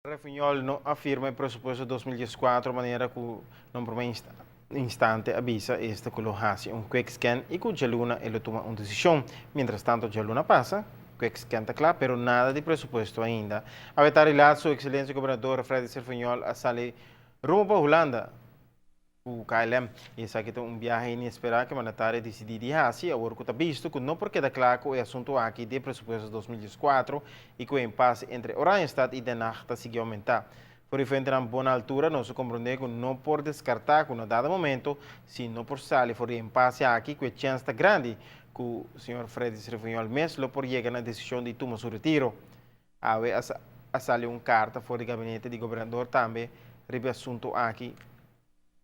Refunjol no a firma e presupuesto 2014 manera ku na promé instante a bisa, esta ku lo hasi un quick scan i ku djaluna e lo tuma un desishon. Mientras tanto, djaluna pasa, quick scan ta kla, pero nada di presupuesto ainda. Awe tardi lat, su ekselensia gobernador Fredis Refunjol a sali rumbo pa Hulanda ku KLM. I esaki ta un biahe inesperá ku e mandatario a disidí di hasi, awor ku ta bisto ku no por keda kla ku e asuntu aki di presupuesto 2014 i ku e impasse entre Oranjestad i Den Haag ta sigui oumentá. For di fuentenan bon na altura, nos a komprondé ku no por deskartá ku na dado momento, si no por sali for di e impasse aki, ku e chèns ta grandi ku señor Fredis Refunjol mes lo por yega na desishon di tuma su retiro. Awe a sali un karta for di gabinete di gobernador tambe riba e asuntu aki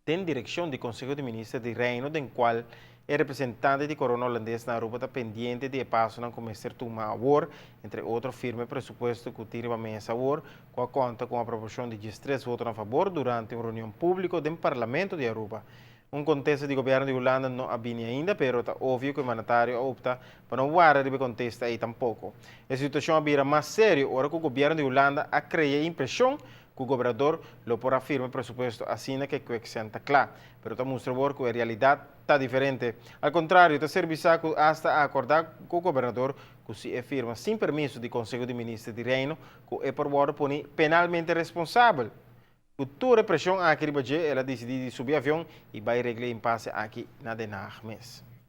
den direkshon di Konseho di Minister di Reino, den kual e representante di Korona Holandes na Aruba ta pendiente di e pasonan ku mester tuma awor, entre otro firma e presupuesto ku tin riba mesa awor, ku a konta ku un aprobashon di 13 voto na fabor durante un reunion públiko den Parlamento di Aruba. Un kontesta di gobièrnu di Hulanda no a bini ainda, pero ta obvio ku e mandatario a opta pa no warda riba e kontesta ei tampoko. E situashon a bira mas serio ora ku gobièrnu di Hulanda a krea e impreshon ku gobernador lo por a firma e presupuesto asina ku e kweksen ta kla. Pero ta mustra awor ku e realidat ta diferente. Al kontrario, ta ser bisá ku asta a akordá ku gobernador ku si e firma sin permiso di Konseho di Minister di Reino ku e por wòrdu poni penalmente responsabel. Ku tur e preshon aki riba dje, el a disidí di subi avion i bai regla e impase aki na Den Haag mes.